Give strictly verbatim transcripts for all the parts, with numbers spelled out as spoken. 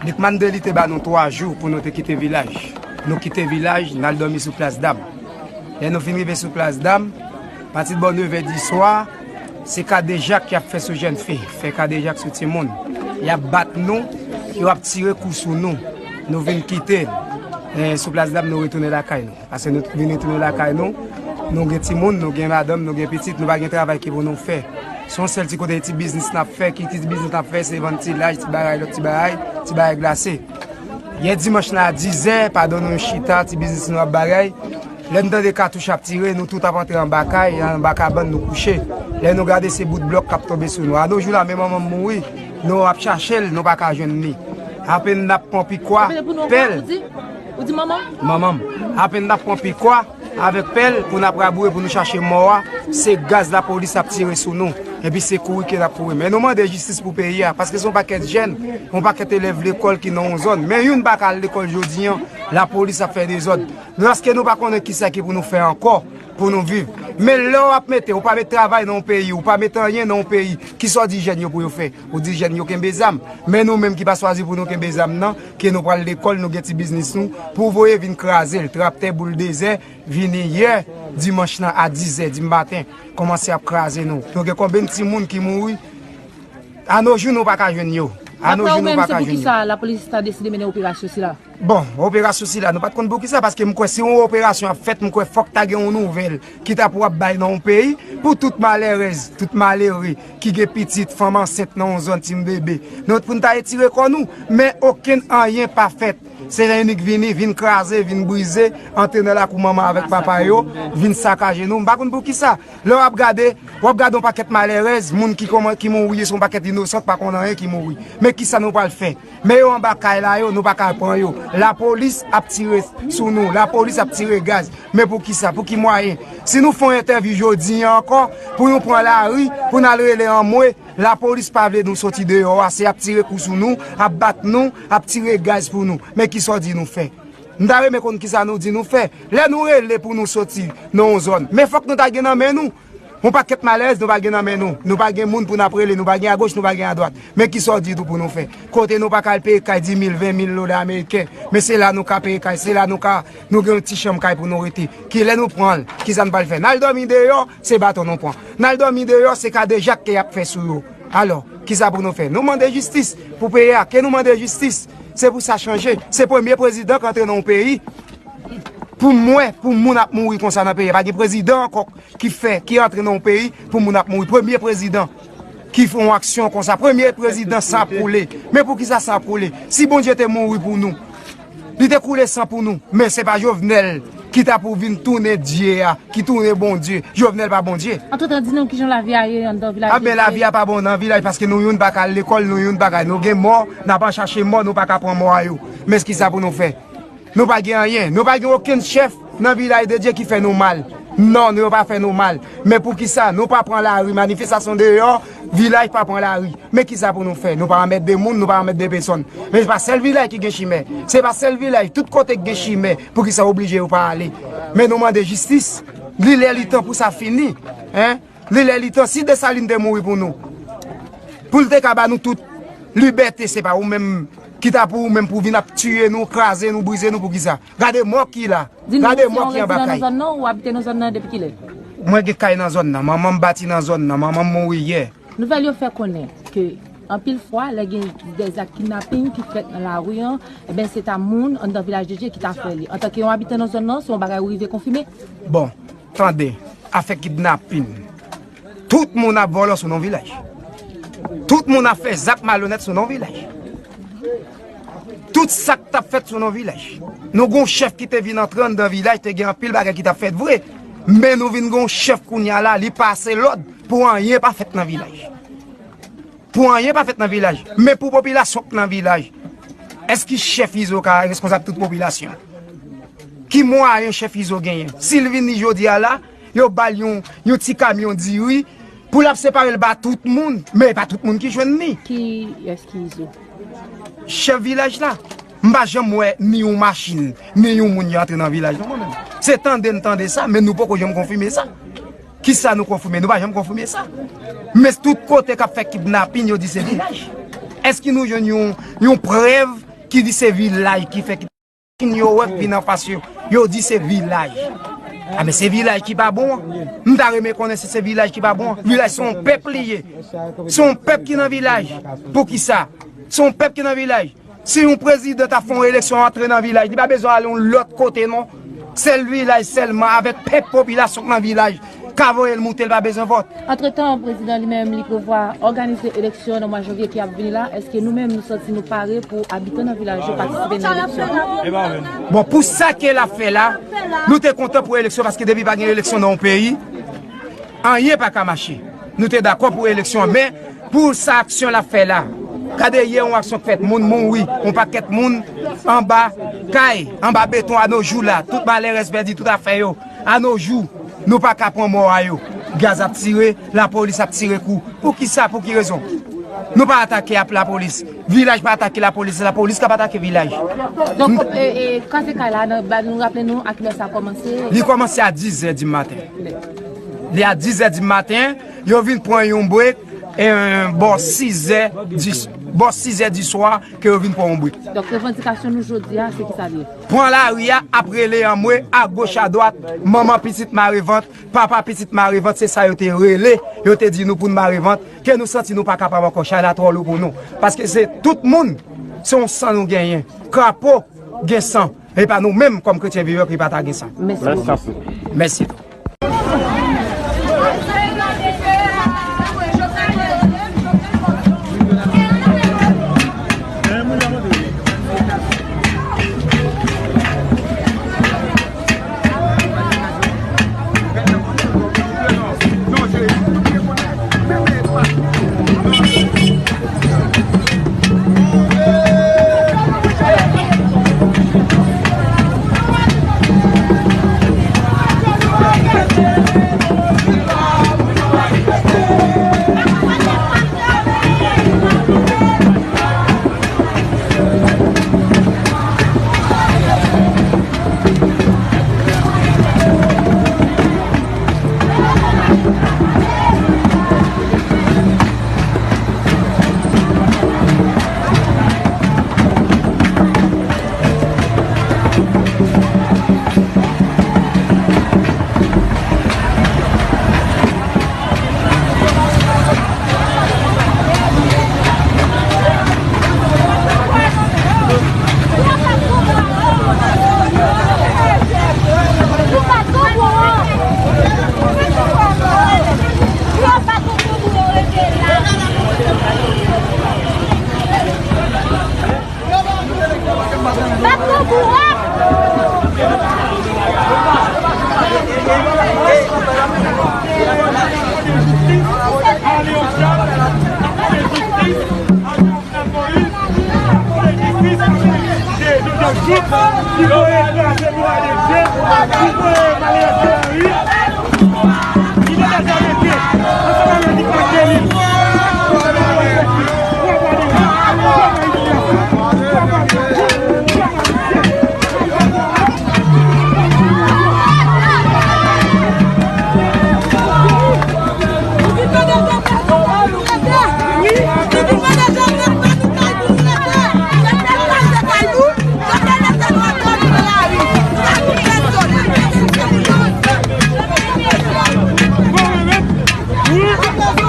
Likman de li te ba nou twa jou pou nou te kite vilaj. Nou kite vilaj, n al dòmi sou Plas Dam. Lè nou fin rive sou Plas Dam, pati bò nevè di swa, se kadejak y ap fè sou jèn fi, fè kadejak sou timoun. Y ap bat nou, yo ap tire kou sou nou. Nou vin kite, eh, sou Plas Dam, nou retounen lakay nou. Paske nou vin retounen lakay nou, nou gen timoun, nou gen madanm, nou gen pitit, nou pa gen travay ki pou nou fè. Se yon sèl ti kote ti biznis n ap fè, ki ti biznis n ap fè, se vann ti laj, ti bagay, lòt ti bagay, ti bagay glase. Yè dimanch la a dizè, pa do nou chita, ti biznis nou ap bagay. Lè n tande katouch ap tire, nou tout ap antre anba kay, anba kabann nou kouche. Lè nou gade se bout blòk k ap tonbe sou nou. A no jou la, men manman m mouri, nou ap chache l, nou pa ka jwenn li. Apenn n ap pran pikwa, pèl. Ou di manman m? Manman m. Apenn n ap pran pikwa avèk pèl pou n ap raboure pou nou chache mò a, se gaz lapolis ap tire sou nou. Epi se kouri ke n ap kouri. Men nou mande jistis pou peyi a, paske se yon pakèt jèn, yon pakèt elèv lekòl ki nan yon zòn. Men youn pa ka al lekòl jodi an, lapolis ap fè dezòd. Lòske nou pa konnen kisa ki pou nou fè ankò pou nou viv. Men lè w ap mete, ou pa met travay nan yon peyi, ou pa met anyen nan yon peyi, kisa w di jèn yo pou yo fè? Ou di jèn yo kenbe zam. Men nou menm ki pa chwazi pou nou kenbe zam nan, ke nou pral lekòl, nou gen ti biznis nou, pou voye vin kraze l, traptè, bouldezè, vini yè dimanch lan a dizè di maten, kòmanse ap kraze nou. Nou gen konbyen timoun ki mouri? A no jou nou pa ka jwenn yo. A no jou nou pa ka jwenn yo. Daprè ou menm, se pou kisa lapolis ta deside mennen operasyon sila? Bon, operasyon sila, nou pa t konn pou kisa, paske m kwè si yon operasyon ap fèt, m kwè fòk ta gen yon nouvèl ki ta pou ap bay nan yon peyi, pou tout malèrèz, tout malere ki gen pitit, fanm ansent nan yon zòn, timoun bebe. Nou, pou n ta retire kò nou, men okenn anyen pa fèt. Se jan inik vini, vin kraze, vin brize, antre nan lakou manman avèk papa yo, vin sakaje nou. M pa konn pou kisa. Lè w ap gade, w ap gade yon pakèt malèrèz, moun ki kòman, ki mouri, se yon pakèt inosan k pa konn anyen ki mouri. Men kisa nou pral fè? Men yo anba kay la yo, nou pa ka pran yo. Lapolis ap tire sou nou, lapolis ap tire gaz. Men pou kisa? Pou ki mwayen? Si nou fè yon entèvyou jodi an ankò, pou nou pran lari, pou n al rele anmwe, lapolis pa vle nou soti deyò a, se ap tire kou sou nou, ap bat nou, ap tire gaz pou nou. Men kisa w di nou fè? M ta renmen konn kisa nou di nou fè. Lè nou rele pou nou soti nan yon zòn, men fòk nou ta gen nan men nou. Yon pakèt malèrèz nou pa gen nan men nou. Nou pa gen moun pou n ap rele, nou pa gen agoch, nou pa gen adwat. Men kisa w di tou pou nou fè? Kote nou pa ka al peye kay di mil, ven mil dola ameriken. Men se la nou ka peye kay, se la nou ka, nou gen yon ti chanm kay pou nou rete. Kilè nou pran l? Kisa n pral fè? N al dòmi deyò, se baton nou pran. N al dòmi deyò, se kadejak ke y ap fè sou yo. Alò, kisa pou nou fè? Nou mande jistis pou peyi a. Ke nou mande jistis, se pou sa chanje. Se premye prezidan k antre nan yon peyi. Pou mwen, pou moun ap mouri konsa nan peyi a, pa gen prezidan ankò ki fè, ki antre nan yon peyi pou moun ap mouri. Premye prezidan ki fè yon aksyon konsa. Premye prezidan san ap koule. Men pou kisa san ap koule? Si Bondye te mouri pou nou, li te koule san pou nou. Men se pa Jovenel ki ta pou vin tounen Dye a, ki tounen Bondye. Jovenel pa Bondye. Antretan, di nou kijan lavi a ye anndan vilaj de Dye. A, men lavi a pa bon nan vilaj, paske nou youn pa ka al lekòl, nou youn pa ka, nou gen mò, n ap al chache mò, nou pa ka pran mò a yo. Men kisa pou nou fè? Nou pa gen anyen. Nou pa gen okenn chèf nan vilaj de Dye ki fè nou mal. Non, nou yo pa fè nou mal. Men pou kisa? Nou pa pran lari, manifestasyon deyò, vilaj pa pran lari. Men kisa pou nou fè? Nou pa anmède moun, nou pa anmède pèsòn. Men se pa sèl vilaj ki gen chimè. Se pa sèl vilaj, tout kote ki gen chimè. Pou kisa oblije yo pa ale? Men nou mande jistis. Li lè li tan pou sa fini. Hein? Li lè li tan, si Desalin te mouri pou nou, pou l te ka ba nou tout libète, se pa ou menm ki ta pou ou menm pou vin ap tiye nou, kraze nou, brize nou, pou kisa? Gade mò ki la. Gade mò ki anba kay. Di nou, si yon rezidan nan zòn nan, ou abite nan zòn nan depi kilè? Mwen gen kay nan zòn nan, manman m bati nan zòn nan, manman m mouri yè. Nouvèl yo fè konnen ke anpil fwa, lè gen dèzak kidnaping ki fèt nan lari an, eben, se ta moun anndan Vilaj de Dye ki ta fè li. Antanke yon abitan nan zòn nan, se yon bagay ou rive konfime? Bon, tande, afè kidnaping. Tout moun ap vòlò sou non vilaj. Tout moun ap fè zak malonèt sou non vilaj. Tout sa k t ap fèt sou non vilaj. Nou gon chèf ki te vin antre anndan vilaj, te gen anpil bagay ki t ap fèt vre. Men nou vin gon chèf kounye a la, li pase lòd pou anyen pa fèt nan vilaj. Pou anyen pa fèt nan vilaj. Men pou popilasyon k nan vilaj, èske chèf Izo ka reskonsab tout popilasyon? Ki mwayen chèf Izo genyen? Si l vini jodi a la, yo ba l yon, yon ti kamyon diri pou l ap separe l ba tout moun. Men e pa tout moun ki jwenn li. Kiyès ki Izo? Chèf vilaj la. M pa janm wè ni yon machin, ni yon moun ki antre nan vilaj non, mwen menm. Se tande n tande sa, men nou poko janm konfime sa. Kisa nou konfime? Nou pa janm konfime sa. Men tout kote k ap fè kidnaping, yo di se vilaj. Èske nou jwenn yon, yon prèv ki di se vilaj ki fè ki yo wè k vin anfas yo, yo di se vilaj. A, men se vilaj ki pa bon an. M ta renmen konnen si se vilaj ki pa bon an. Vilaj se yon pèp li ye. Se yon pèp ki nan vilaj. Poukisa? Se yon pèp ki nan vilaj. Si yon prezidan ta fè yon eleksyon antre nan vilaj, li pa bezwen ale yon lòt kote non. Sèl vilaj sèlman avèk pèp popilasyon k nan vilaj ka voye l moute, l pa bezwen vòt. Antretan, prezidan li menm li prevwa òganize eleksyon nan mwa janvye ki ap vini la. Èske nou menm nou santi nou pare pou abitan nan vilaj yo patisipe nan eleksyon? Bon, pou sa ke l ap fè la, nou te kontan pou eleksyon paske depi pa gen eleksyon nan yon peyi, anyen pa ka mache. Nou te dakò pou eleksyon, men pou sa aksyon l ap fè la, gade yè yon aksyon k fèt, moun mouri, yon pakèt moun anba kay, anba beton a no jou la, tout malè rès pèdi tout afè yo. A no jou, nou pa ka pran mò a yo. Gaz ap tire, lapolis ap tire kou. Poukisa? Pou ki rezon? Nou pa atake ap lapolis. Vilaj pa atake lapolis, lapolis k ap atake vilaj. Donk, e, e, kraze kay la, nan, ba, nou raple nou a kilè sa kòmanse? Li kòmanse a dizè di maten. Li a dizè di maten, yo vin pran yon brek, e, bò sizè di, bò sizè di swa ke yo vin pran yon brek. Donk, revandikasyon nou jodi a, se ki sa l ye? Pran lari a, ap rele anmwe, agoch, adwat, manman pitit mare vant, papa pitit mare vant, se sa yo te rele, yo te di nou pou n mare vant, ke nou santi nou pa kapab ankò, chay la twò lou pou nou. Paske se tout moun, se yon san nou genyen. Krapo gen san. E pa nou menm kòm kretyen vivè ki pa ta gen san. Mèsi. Mèsi.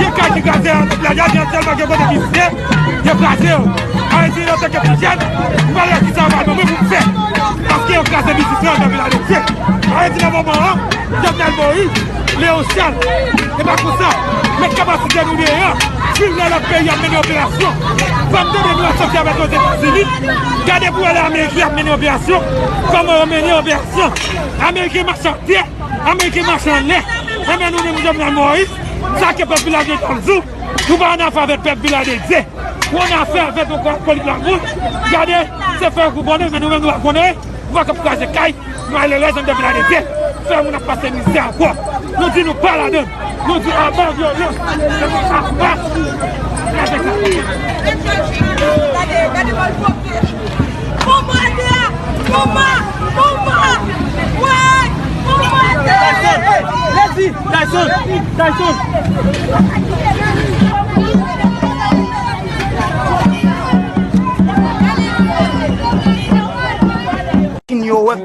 Gen kay ki kraze an tout lè, y a gen sèlman gen kote ki vide, yo kraze yo. Ayiti, antanke ti jèn, m pa wè kisa yo pral ban mwen pou m fè. Paske yo kraze biznis lan nan Viladye. Ayiti, nan moman an, Jovenel Moïse, Léon Charles, e pa konsa. Met kapasite nou deyò, vin nan lòt peyi ap mennen operasyon. Fò m tande nou asosye avèk Ozetazini. Gade pou wè lè Ameriken ap mennen operasyon, kòman yo mennen operasyon. Ameriken mache atè, Ameriken mache anlè. Enben nou menm Jovenel Moïse, sa ke pèp Viladye t ap di w, nou pa annafè avèk pèp Viladye. Ou annafè avèk yon alkolik laboul. Gade, se fè yo koubonnen, men nou menm nou pa konnen. Nou pa k ap kraze kay, malere, zanmi pèp Viladye. Fè moun ap pase mizè ankò. Nou di nou pa ladann. Nou di aba vyolans. Aba. Gade sa. Gade, gade malpwòpte. Bomba atè a! Bomba! Bomba! Woy! Bomba atè a! Tyson! Tyson! Tyson!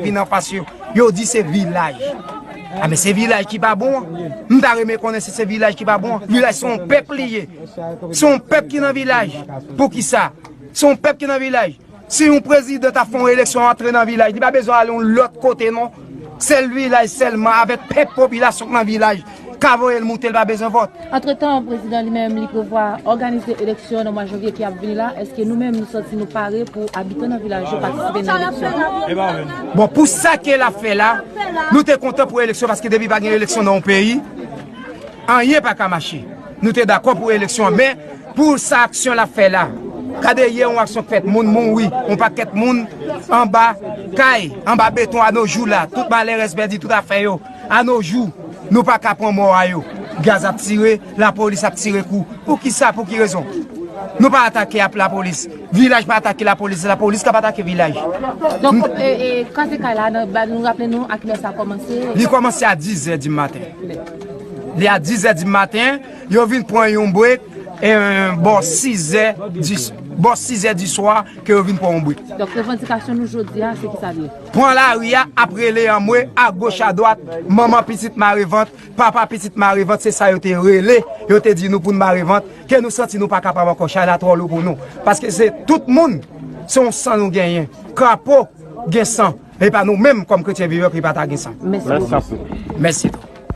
Vin anfas yo, yo di se vilaj. A, men se vilaj ki pa bon an. M ta renmen konnen si se vilaj ki pa bon an. Vilaj se yon pèp li ye. Se yon pèp ki nan vilaj. Poukisa? Se yon pèp ki nan vilaj. Si yon prezidan ta fè yon eleksyon antre nan vilaj, li pa bezwen ale yon lòt kote non. Sèl vilaj sèlman, avèk pèp, popilasyon k nan vilaj, ka voye l moute, l pa bezwen vòt. Antretan, prezidan li menm, li prevwa òganize eleksyon nan mwa janvye ki ap vini la. Èske nou menm, nou santi nou pare pou abitan nan vilaj yo patisipe nan eleksyon? Bon, pou sa ke l ap fè la, nou te kontan pou eleksyon, paske depi pa gen eleksyon nan yon peyi, anyen pa ka mache. Nou te dakò pou eleksyon, men pou sa aksyon l ap fè la, gade yè yon aksyon k fèt, moun mouri, yon pakèt moun anba kay, anba beton anojou la, tout malè rès pèdi tout afè yo. Anojou, nou pa ka pran mò a yo. Gaz ap tire, lapolis ap tire kou. Pou ki sa? Pou ki rezon? Nou pa atake ap lapolis. Vilaj pa atake lapolis, lapolis k ap atake vilaj. Donk, e, e, kase kay la, nan, ba, nou raple nou a kilè sa kòmanse? Li kòmanse a dizè di maten. Li a dizè di maten, yo vin pran yon brek, e, bò sizè di, bò sizè di swa ke yo vin pran yon brek. Donk, revandikasyon nou jodi a, se ki sa l ye? Pran lari a, ap rele anmwe, agoch, adwat, manman pitit mare vant, papa pitit mare vant, se sa yo te rele, yo te di nou pou n mare vant, ke nou santi nou pa kapab ankò, chay la twò lou pou nou. Paske se tout moun, se yon san nou genyen. Krapo gen san, e pa nou menm kòm kretyen vivè ki pa ta gen san. Mèsi. Mèsi.